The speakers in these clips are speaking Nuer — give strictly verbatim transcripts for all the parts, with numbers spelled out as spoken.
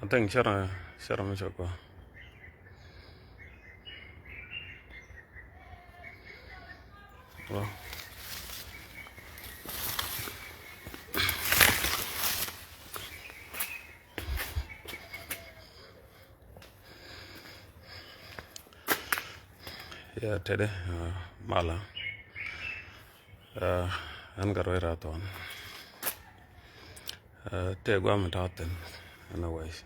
I think cɛrɛ cɛrɛ mi cɛ kɔ. Well. Yeah, tede, uh, mala. Uh, ɛn gat wec raa thɔn. Uh, te guam mi ta̱a̱ thin. Anyways.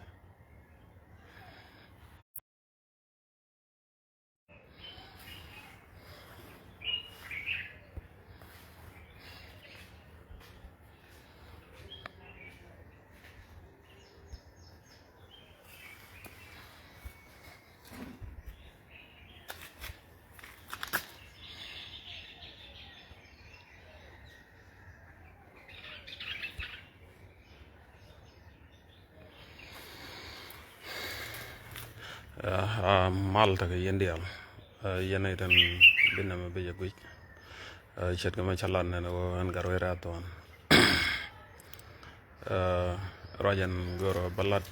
Ah, ah, mal tekɛ yɛn diaal. Ah, yɛn ɛ tɛn bi nɛmɛ bi jɛ guic. Ah, ce̱tkɛ mɛ ca lat nɛn ɣöö ɛn gat wec raa thɔn. Ah, ruac ɛn görä bä lat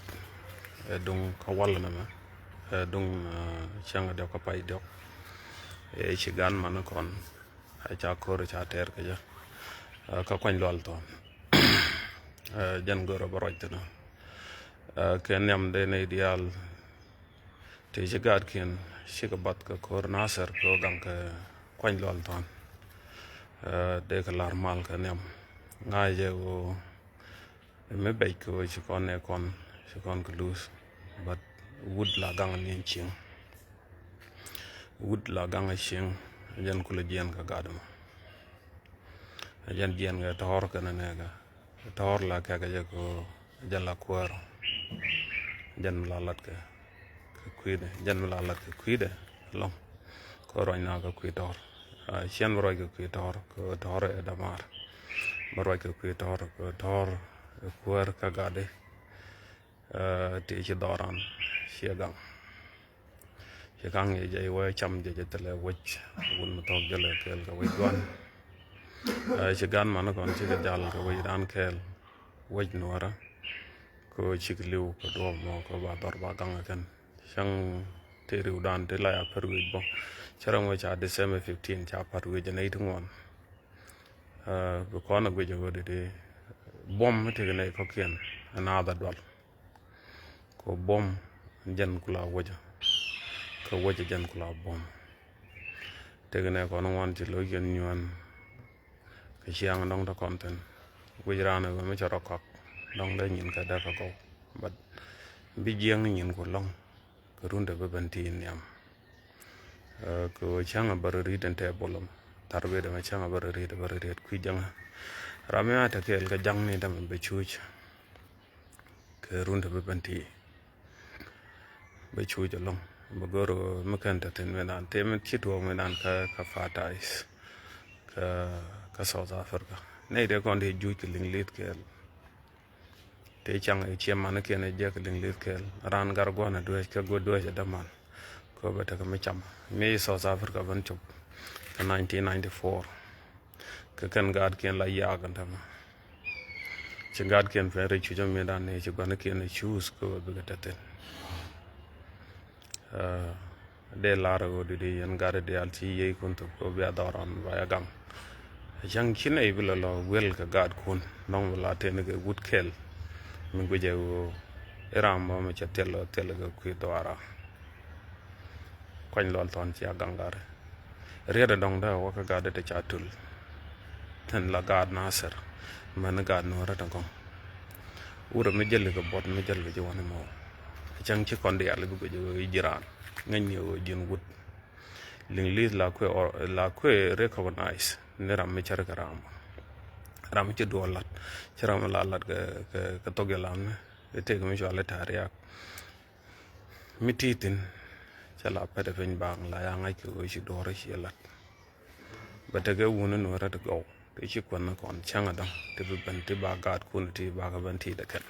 ɛ duŋ kä wal nɛmɛ. Ɛ duŋ, ah, cäŋ diɔk kä pay diɔk. Ɛ ci gan man kɔn. Ɛ ca ko̱r ca tɛɛr kɛ jɛ. Ah, kä kuany lual thɔn. Ah, jɛn görä bä ruac thin ɔ. Ah, kɛ nhiam dee nɛy diaal. Tëë ci gaatkiɛn cikɛ bath kɛ ko̱r Nasir kɛ ɣöö gaŋ kɛ kuany lual thɔn. Eh, dee kɛ la̱r mal kɛ nhiam. Ŋa̱cɛ ɣöö mi bɛc kɛ ɣöö ci kɔn nɛ kɔn, ci kɔn kɛ luth. But wut la gaŋ ni cieŋ. Wut la gaŋ cieŋ, jɛn kulɛ jiɛn kɛ gat mɔ. Jɛn jiɛn kɛ tɔ̱r kɛnɛ nɛɛkɛ. Tɔ̱r la kɛkɛ jɛ kɛ jɛn la kuäär. Jɛn mi la lat kɛ, kɛ kui̱dɛ. Jɛn mi la lat kɛ kui̱dɛ. Lɔŋ. Kɛ ruac na kɛ kui̱ tɔ̱r. Ah, ciɛn mi ruac kɛ kui̱ tɔ̱r, kɛ tɔ̱r ɛ damaar. Mi ruac kɛ kui̱ tɔ̱r, kɛ tɔ̱r ɛ kuäär kä gatdi. Eh, ti ci dhɔran, ciɛ gaŋ. Ci kaŋ yɛ jɛ iwä cam jɛ jɛ thilɛ wec, wun mi thɔk jɛ lɛ kɛɛl kɛ wec guan. Eh, ci gan man kɔn cikɛ jal kɛ wec dan kɛɛl, wec nuɔrä. Kɛ cikɛ liw kɛ duɔp mɔ kɛ ba dhɔr ba gaŋ kɛn. Cäŋ ti riw dan ti la ya pär wec bɔ. Cä rɛŋ wec ca December fifteen ca pär wec nɛy ti ŋuan. Eh, bi kɔn a guic a wä di di buɔm mi ti kɛ nɛy kɔkiɛn ɛn a dhɛ dual. Kɛ buɔm jɛn kula wäcä. Kɛ wäcä jɛn kula buɔm. Tëëkɛ nɛ kɔn ŋuan ci lo̱c kɛn nyuan. Kɛ ciaŋ dɔ̱ŋ te kɔn thi̱n. Guic raan ɛ ɣöö mi cɛ rɔ kɔak dɔ̱ŋ dee nyin kɛ dee kɛ gɔw. But bi jiɛŋ ni nyin ku lɔ̱ŋ. Kɛ run te bi ben ti nhiam. Eh, kɛ ɣöö cäŋ a bä rɔ ri̱t ɛn tɛɛ bolom. Thar wet ɛmɛ cäŋ a bä rɔ ri̱t, bä rɔ ri̱t kui̱ jäŋä. Ram mi a te kɛɛl kɛ jaŋni dämɛ bɛ cuuc. Kɛ run te bi ben ti. Bɛ cuuc ɛlɔ̱ŋ. Bɛ gör mi kɛn te thi̱n mi dan. Tëë mi ci tuɔɔk mi dan kä, kä Paradise. Kä, kä South Africa. Nɛy dee kɔn dee juuc kɛ liŋ li̱th kɛɛl. Tëë caŋ ɛ ciɛ man kiɛn ɛ jiɛk kɛ liŋ li̱th kɛɛl. Raan gar gua̱n ɛ dueec kä gua̱ dueec ɛ däman. Kɛ bɛ tekɛ mi cam. Mi South Africa ben cop. Kä nineteen ninety-four. Kɛ kɛn gaatkiɛn la yaak ɛn tämɛ. Ci gaatkiɛn pɛn rɛy cucä mi dan ni ci gua̱nikiɛn ɛ cuuth kɛ ɣöö bikɛ te thi̱n. Eh, dee lar ɣöö di di yɛn gat diaal ci yiëëkun thok kɛ ɣöö bia dhɔran ba ya gaŋ. Cäŋ ci nɛy bi lɔ lɔ wiɛl kɛ gaatkun nɔŋ bi la teni kɛ wut kɛl. Mi guic ɛ ɣöö i̱ ram bä mi cɛ thil lɔ thil kɛ kui̱ dhɔara. Kuany lual thɔn cia gaŋ gari. Riet a dɔŋ dee wä kä gat dee te ca tul. Thin la gaat Nasir. Mɛn gaat nuɔrä te gɔŋ. Wurɛ mi jäli kɛ buɔt mi jäli kɛ ji̱ wani mɔ. Cäŋ ci kɔn diaal bi guic ɣöö i̱ ji̱ raan. Ŋäcni ɣöö ji̱n wut. Liŋ li̱th la kuɛ or-, la kuɛ recognize. Ni ram mi cär kɛ ram. Ram mi ci duɔl lat. Ci ram mi la lat kɛ, kɛ, kɛ thok jɛ lam ni. Itek mi cual i̱ ta̱a̱ riak. Mi ti̱i̱ thi̱n cä la pɛt ɛ piny baaŋ la ya ŋa̱c kɛ ɣöö ci duɔ̱ɔ̱r ci lat. Bɛ tekɛ wun in wä rɛt gɔw kɛ ci kuänh ni kɔn cäŋ ɛ dɔ̱ŋ ti bi ben ti ba gaatkun ti ba kɛ ben ti dɛ kɛn.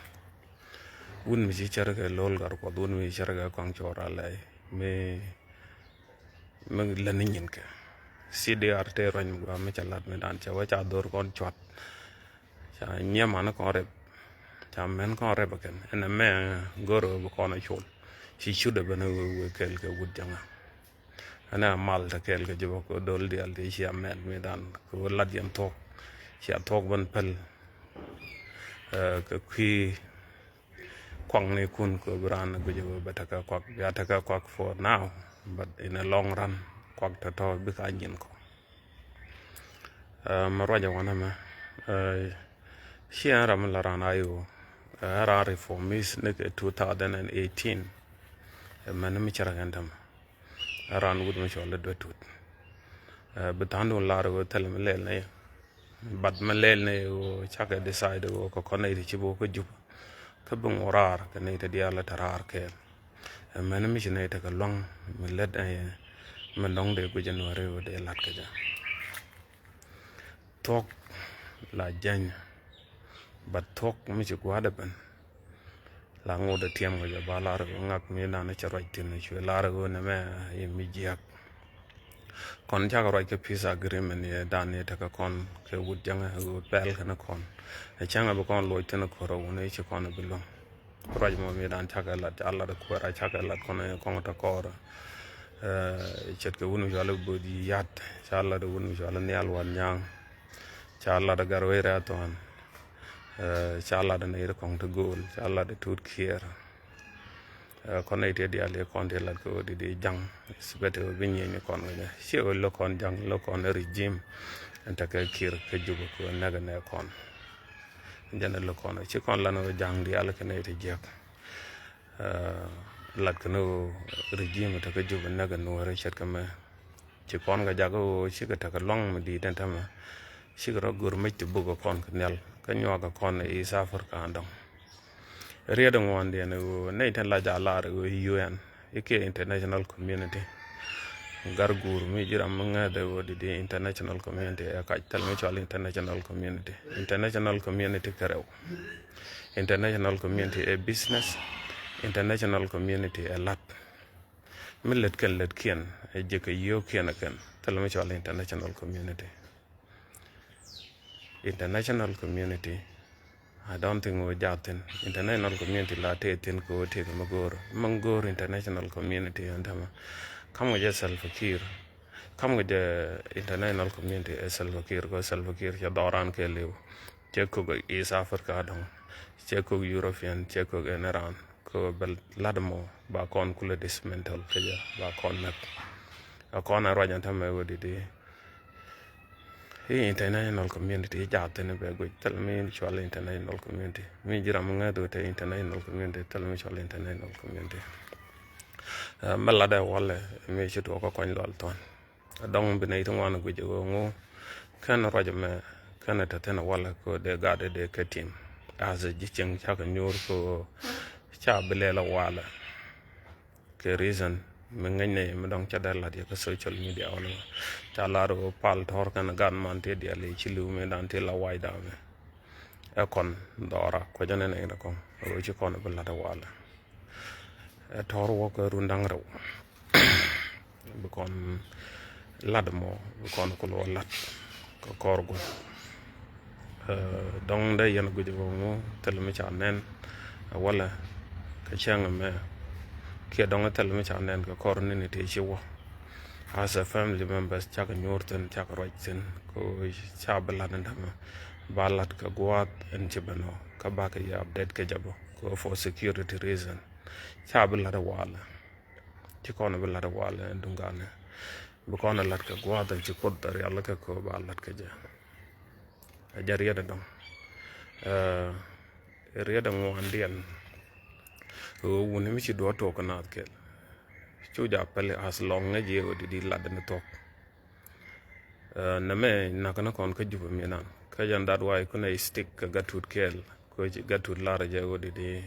Wun mi ci cär kɛ lo̱l gar kuɔth wun mi ci cär kɛ kɔaŋ cɔɔr a lɛy mi, mi lät ni nyin kɛ. C D R te ruany mi gua mi ca lat mi dan ca wä ca dhor kɔn cuat. Ca nyiɛ man kɔn rep. Ca mɛn kɔn rep kɛn. Ɛn ɛmɛ goro bi kɔn a col. Ci cut a ben a wee kɛl kɛ wut jaŋa. Ɛn a mal ta kɛl kɛ jɛ bä kɛ dol dial ti ci a mɛn mi dan kɛ wä lat yɛn thuɔk. Ci a thuɔk ben pɛl. Kɛ kui̱ kuaknikun kɛ bi raan guic bɛ tekɛ kuak, bia tekɛ kuak for now, but in a long run kuak tɔtɔ bikɛ a nyin kɔ. Mɛ ruacɛ wanɛ mɛ, ciɛ ram la raan a yo, ɛ raan reformist ni kɛ two thousand and eighteen. Ɛ mɛn mi cɛ rɛ kɛn tämɛ. Ɛ raan wut mi cɔl i̱ Duet Tut. Bi tha̱a̱ŋdun lar ɣöö thil mi lɛl ni, but mi lɛl ni ɣöö cakɛ decide ɣöö kɛ kɔn nɛy ti ci bi wä kä Jup. Kä bi ŋuɔ̱t raar kɛ nɛy ti diaal ti raar kɛɛl. Ɛ mɛn mi ci nɛy tekɛ lua̱ŋ mi lät, mi nɔŋ dee guic Nuääri ɣöö dee la̱t kɛ jɛ. Thuɔ̱k la jäny, but thuɔ̱k mi ci gua̱a̱dɛ ben. La ŋot ɛ tiɛm kɛ jɛ ba lar ɣöö ŋak mi dan cɛ ruac thi̱n cuɛ lar ɣöö nɛmɛ i̱ mi jiäk. Kɔn cakɛ ruac kɛ peace agreement yɛ dan yɛ tekɛ kɔn kɛ wut jaŋɛ ɣöö pɛl kɛn kɔn. Ɛ cäŋɛ bi kɔn luɔc thi̱n ko̱r ɛ wun i̱ ci kɔn ɛ bi luäŋ. Ruac mɔ mi dan cakɛ lat, ca lat kuɛɛr a cakɛ lat kɔn ɛ kɔŋ te kɔɔr. Ce̱tkɛ wun mi cɔal i̱ Bo̱o̱th Yat, ca lat wun mi cɔal i̱ Nhial Wan Nyaŋ. Ca lat ɛ Gatwec Rɛ̈th Thuan. Ca lat ɛ nɛy ti kɔŋ ti gööl, ca lat ɛ Tut Kiɛɛr. Kɔn nɛy ti diaal i̱ kɔn ti lat kɛ ɣöö di di ja̱ŋ, especially ɣöö bi nyieny kɔn kɛ jɛ. Ciɛ ɣöö lo̱k kɔn ja̱ŋ, lo̱k kɔn regime ɛn tekɛ Kiir kä Jubɛ kɛ ɣöö näk ɛ nɛ kɔn. Jɛn ɛ lo̱k kɔn ci kɔn lan ɣöö ja̱ŋ diaal kɛ nɛy ti jiäk. Lat kɛ ni ɣöö regime tekɛ Jubɛ näk ɛ Nuääri ce̱tkɛ mɛ. Ci kɔn kɛ jakä ɣöö cikɛ tekɛ lua̱ŋ mi di̱i̱t ɛn tämɛ. Cikɛ rɔ go̱r mec ti buk kɛ kɔn kɛ nhial kä nyuak kɛ kɔn ɛ East Africa dɔ̱ŋ. Riet ŋuandiɛn ɣöö nɛy tin la ja lar ɣöö U N i̱ kiɛ international community. Gar guur mi ji̱ ram mi ŋäth ɣöö di di international community ɛ kac thil mi cɔal international community. International community kɛ rɛw. International community ɛ business. International community ɛ lat. Mi lät kɛn lät kiɛn ɛ ji̱ kɛ yio̱o̱kiɛn ɛ kɛn thil mi cɔal international community. International community, I don't think wä jathin. International community la tëë thin kɛ wä tëë kɛ mi go̱o̱r. Mi go̱o̱r international community ɛn tämɛ. Kam kɛ jɛ Salva Kiir. Kam kɛ jɛ international community ɛ Salva Kiir kɛ Salva Kiir cɛ dhɔran kɛ liw. Cɛ kok East Africa dɔŋ. Cɛ kok European, cɛ kok ɛn Iran. Kɛ bɛ lat mɔ ba kɔn kulɛ dismantle kɛ jɛ ba kɔn näk. A kɔn a ruac ɛn tämɛ wä didi. I̱ international community i̱ jathin bɛ guic thil mi cɔal international community. Mi ji̱ ram mi ŋäth wä te international community thil mi cɔal international community. Mɛ latdɛ walɛ mi ci tuɔɔk kä kɔny lual thuan. A dɔŋ bi nɛy ti ŋuan guic ɣöö ŋu kɛn ruac ɛmɛ kɛn te thin walɛ kɛ dee gat dee kɛ tim. As a ji̱ cieŋ cakɛ nyuur kɛ ɣöö ca bi lɛl a walɛ. Kɛ reason mi ŋäcnɛ mi dɔ̱ŋ ca dee lat yɛ kä social media wala ca lar ɣöö pal tɔ̱r kɛn gat man ti diaal i̱ ci li̱w mi dan ti la wac dam mi. Ɛ kɔn dhɔra kuecä nɛn ɛ in rɛ kɔŋ ɣöö ci kɔn bi lat ɛ walɛ. Ɛ tɔ̱r wä kɛ run da̱ŋ rɛw. Bi kɔn lat mɔ bi kɔn kul wä lat kɛ kɔr guɔ̱n. Dɔ̱ŋ dee yɛn guic bä ŋu thil mi ca nɛn. Walɛ kɛ cäŋ mɛ kiɛ dɔ̱ŋ thil mi ca nɛn kɛ kɔr nini ti ci wä. As a family members cakɛ nyuur thin cakɛ ruac thin kɛ ca bi lat ni dämɛ. Ba lat kɛ gua̱a̱th ɛn ci bɛ nɔ kä bakɛ yɛ update kɛ jabä kɛ for security reason. Ca bi lat walɛ. Ci kɔn bi lat walɛ duŋ ganɛ. Bi kɔn lat kɛ gua̱a̱th ɛn ci kuoth rial kɛ kɛ ba lat kɛ jɛ. A jɛ riet dɔŋ. Riet ŋuandiɛn. Ɣöö wuni mi ci duɔt tuɔk kɛ naath kɛl. Cu ja pɛli as long ŋäc yɛ ɣöö di di lat ni thuɔk. Nɛmɛ nak ni kɔn kä Jubɛ minan kä jɛn dat way kunɛ stick kɛ Gatut kɛɛl. Kä Gatut lar jɛ ɣöö di di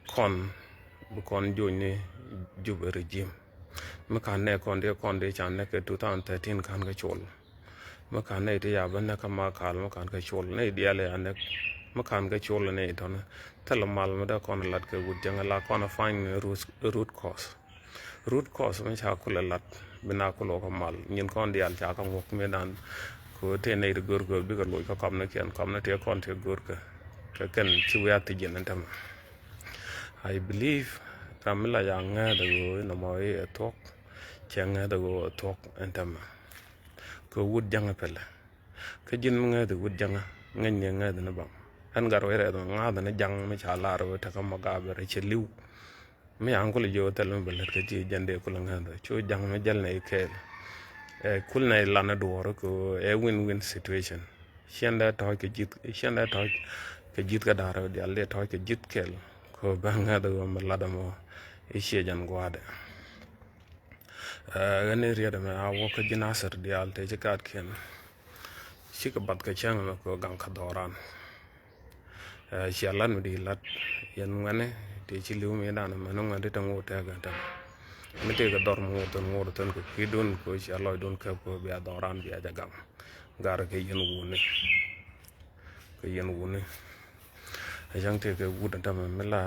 kɔn bi kɔn joc ni Jubɛ regime. Mi kan nɛ kɔn di kɔn di can nɛ kɛ two thousand thirteen kan kɛ col. Mi kan nɛ ti ya bä nɛ kä Makal mi kan kɛ col nɛ diaal ya nɛ mi kan kɛ col nɛ tɔn. Thil mal mi dee kɔn lat kɛ wut jɛŋ la kɔn find root, root cause. Root cause mi ca kulɛ lat bi na kulɔ kä mal nyin kɔn diaal ca kä ŋuɔk mi dan. Kɛ tëë nɛy ti görkɛ bikɛ loc kä kɔm ni kiɛn kɔm ni tëë kɔn tëë görkɛ. Kɛ kɛn ci wiaa thiec yɛn ɛn tämɛ. I believe ram mi la ya ŋääth ɛ ɣöö inɔmɔ i̱ ɛ thuɔ̱k. Cɛ ŋääth ɛ ɣöö ɛ thuɔ̱k ɛn tämɛ. Kɛ wut ja̱ŋ ɛ pɛlɛ. Kä ji̱n mi ŋääth i̱ wut ja̱ŋä ŋäcni ŋääth ni baŋ. Ɛn gat wec rɛth mi ŋa̱a̱th ni ja̱ŋ mi ca lar wec tekä mɔ gabɛ rɛ cɛ li̱w. Mi ya̱ŋ kulɛ jiök thil mi bɛ lät kä ji̱ jɛn dee kulɛ ŋääth cu ja̱ŋ mi jäl nɛ i̱ kɛɛl. Ɛ kul nɛ i̱ lan i̱ duɔɔr i̱ kɛ ɛ win win situation. Ciɛn dee tɔ̱ɔ̱c kɛ ji̱th ciɛn dee tɔ̱ɔ̱c kɛ ji̱th kä da̱r rɛw diaal dee tɔ̱ɔ̱c kɛ ji̱th kɛɛl. Kɛ bɛ ŋääth i̱ wä mi lat ɛmɔ i̱ ciɛ jɛn gua̱a̱dɛ. Ɣän i̱ riet ɛmɛ a wä kä ji̱ Nasir diaal tëë ci kaatkiɛn. Cikɛ bath kɛ cäŋ ɛmɛ kɛ gaŋ kä dhɔran. Cia lat mi di lat yɛn ŋuɛni tëë ci li̱w mi dan ɛmɛ ni ŋuɛn ti te ŋot tɛk ɛn tɛn. Mi tëë kɛ dhɔr mi ŋot thon ŋot thon kɛ kui̱dun kɛ cia lɔcdun kɛ kɛ bia dhɔran bia jɛ gaŋ. Gar kɛ yɛn wuni. Kɛ yɛn wuni. A cäŋ tëë kɛ wut ɛn tämɛ mi la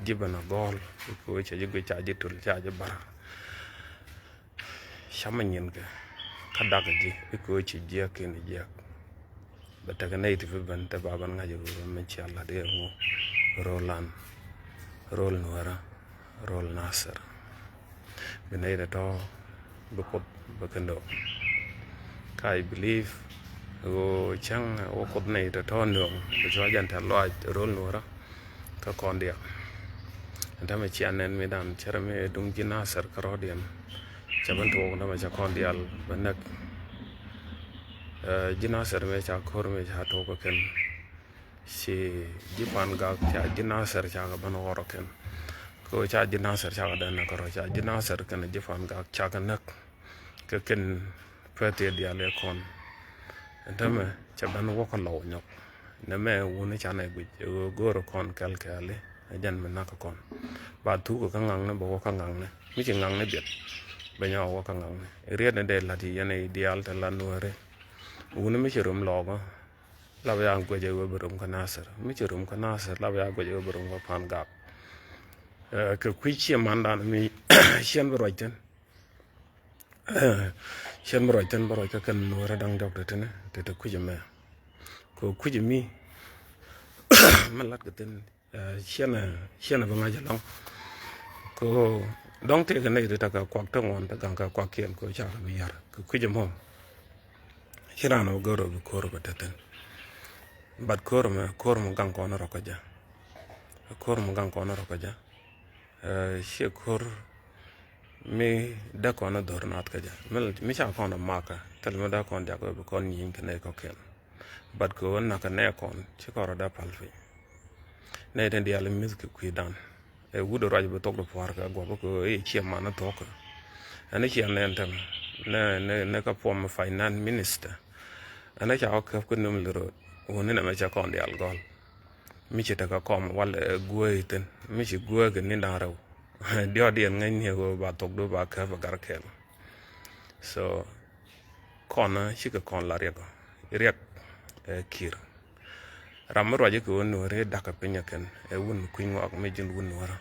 ji̱ ben a gɔ̱ɔ̱l kɛ wee ca ji̱ guic ca ji̱ tul ca ji̱ bar. Camɛ nyinkɛ kä dak ji̱ i̱ kɛ wee ci jiɛk kɛn jiɛk. Bɛ tekɛ nɛy ti bi ben te ba ben ŋa̱c i̱ mi cia la̱t i̱ ɛŋu ro̱l an ro̱l nuäärä. Rol Nasir. Bi nɛy tɔ̱tɔ̱ bi Kuoth bi kɛ nööŋ. Ka I believe ɣöö cäŋ wä Kuoth nɛy tɔ̱tɔ̱ nööŋ bi cua jɛn tɛ̈th lɔaac rol nuɔ̱ɔ̱rä kä kɔn diaal. Ɛn täämɛ cia nɛn mi dan cärɛ mi duŋ ji̱ Nasir kärɔ̱diɛn. Cɛ ben tuɔɔk nɔmɔ cɛ kɔn diaal bɛ näk. Ji̱ Nasir mi ca ko̱r mi ca tuɔɔk kä kɛn. Ci ji̱ Pan Gak ca ji̱ Nasir cakɛ ben ɣɔr kɛn. Kɛ ca ji̱ Nasir cakɛ dɛn kärɔ ca ji̱ Nasir kɛn ji̱ Pan Gak cakɛ näk. Kɛ kɛn pɛthiɛ diaal ɛ kɔn. Ɛn täämɛ cɛ ben wäkä lɔw nyɔk. Nɛmɛ wuni canɛ guic ɛ ɣöö go̱o̱rɛ kɔn kɛl kɛɛli ɛ jɛn mi nakä kɔn. Ba thuk kä ŋaŋni bɛ wäkä ŋaŋni mi ci ŋaŋni biɛt. Bɛ nyɔk wäkä ŋaŋni riet ni dee la̱t yi yɛn ɛ diaal te la nuääri. Wuni mi ci rum lɔɔkä. Lap ya guɛcɛ wee bi rum kä Nasir mi ci rum kä Nasir lap ya guɛcɛ wee bi rum kä Pan Gak. Kɛ kui̱ ciɛ mandan mi ciɛn bi ruac thin. Ciɛn bi ruac thin bi ruac kä kɛn nuɔrɛ daŋ jɔk ti thin ti ti kui̱c mɛ. Kɛ kui̱c mi mi lat kɛ thin. Ciɛn ciɛn bi ŋa̱c ɛlɔŋ. Kɛ dɔŋ tëëkɛ nɛy ti tekɛ kuak te ŋuɔn te gaŋ kɛ kuak kiɛn kɛ cakɛ bi yär kɛ kui̱c mɔ. Ci raan ɔ gör ɔ bi ko̱r ɔ bɛ tethin. But ko̱r mɛ ko̱r mɛ gaŋ kɔn rɔ kä jɛ. Ko̱r mɛ gaŋ kɔn rɔ kä jɛ. Ciɛ ko̱r mi däk kɔn dhor nath kä jɛ mi ca kɔn makä thil mi däk kɔn diak bi kɔn nyieny kɛ nɛy kɔkiɛn. But kɛ ɣän nakä nɛy kɔn ci kɔn rɔ dee pal piny. Nɛy tin diaal mi̱th kɛ kui̱dan. Ɛ wut ruac bi thok di pua̱a̱r kɛ guɔ̱p kɛ ɣöö i̱ ciɛ man ni thuɔ̱k. Ɛn i̱ ciɛ nɛn tɛm nɛ nɛ nɛ kä puɔm finance minister. Ɛn i̱ ca wä käp kä nöm li ro̱o̱d wuni nɛmɛ cɛ kɔn diaal gɔ̱l. Mi ci tekɛ kɔm wal ɛ guääi thin mi ci guääi kɛ ni da̱ŋ rɛw. Diɔ̱ɔ̱diɛn ŋäcni ɣöö ba thok du ba käp ɛ gar kɛl. So kɔn cikɛ kɔn la riɛk riɛk ɛ ki̱r. Ram mi ruac kɛ wä nuɔ̱ɔ̱ri dakä piny ɛ kɛn ɛ wun mi kui̱ny ŋɔak mi ji̱n wun nuɔ̱ɔ̱rä.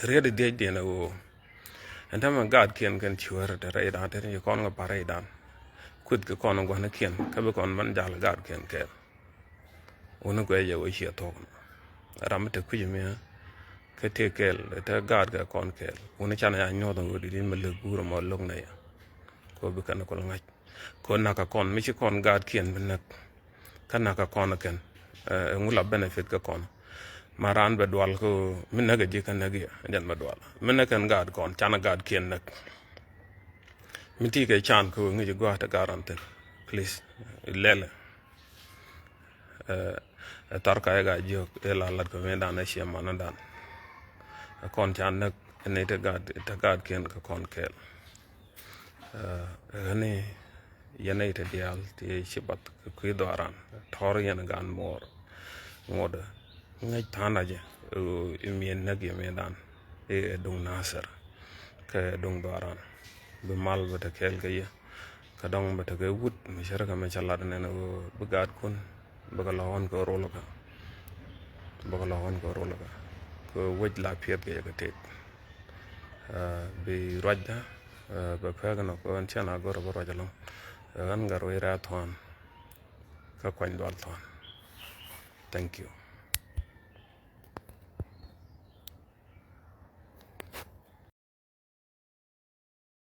Riet i̱ dhiecdiɛn ɛ ɣöö ɛn täämɛ gaatkiɛn kɛn cuäär te rɛydan te ni kɔn kɛ pa̱r rɛydan. Kueth kɛ kɔn gua̱nikiɛn kä bi kɔn mɛn jal gaatkiɛn kɛɛl. Wuni guɛc jɛ wä ciɛ thuɔ̱k. Ram mi te kui̱c mi kä tëë kɛɛl te gaatkɛ kɔn kɛɛl wuni canɛ ya nyuɔ̱th ɛ ɣöö di̱t in mi lek guur ɛmɔ lo̱k nɛ yɛ. Kɛ ɣöö bi kɛn kul ŋa̱c. Kɛ ɣöö nakä kɔn mi ci kɔn gaatkiɛn bi näk. Kä nakä kɔn kɛn ɛŋu la benefit kä kɔn. Ma raan bɛ dual kä mi näk ji̱ kä näk yɛ jɛn bɛ dual mi näk kɛn gaat kɔn canɛ gaatkiɛn näk. Mi ti kɛ can kä ŋi̱c gua̱a̱th te gaat ran thin. Please lɛlɛ. Ɛ thar ka yɛ gaa jiök ɛ la lat kɛ mi dan ɛ ciɛ man dan. Ɛ kɔn can näk ɛ ni te gaat te gaatkiɛn kä kɔn kɛɛl. Ɛ ɣäni yɛn nɛy te diaal ti ci bath kɛ kui̱ dhɔaran tɔ̱r yɛn gan muɔɔr. Ŋuɔ̱t ŋäc tha̱a̱n acɛ ɛ miɛn näk yɛ miɛn dan ɛ duŋ Nasir kɛ duŋ dhɔaran. Bi mal bɛ te kɛɛl kɛ yɛ kä dɔŋ bɛ te kɛ wut mi cärkɛ mɛ cä lat nɛn ɛ bi gaatkun bɛ kɛ lɔ̱ɔ̱n kɛ rol kä bɛ kɛ lɔ̱ɔ̱n kɛ rol kä kɛ wec la piɛth kɛ yɛ kɛ tet. Bi ruacda Bɛ pek nɔ kɛ ɣän ciɛn a gör bä ruac ɛlɔ̱ŋ. Ɣän gat wec rɛ̈ɛ̈ thuan kä kuany dual thuan. Thank you.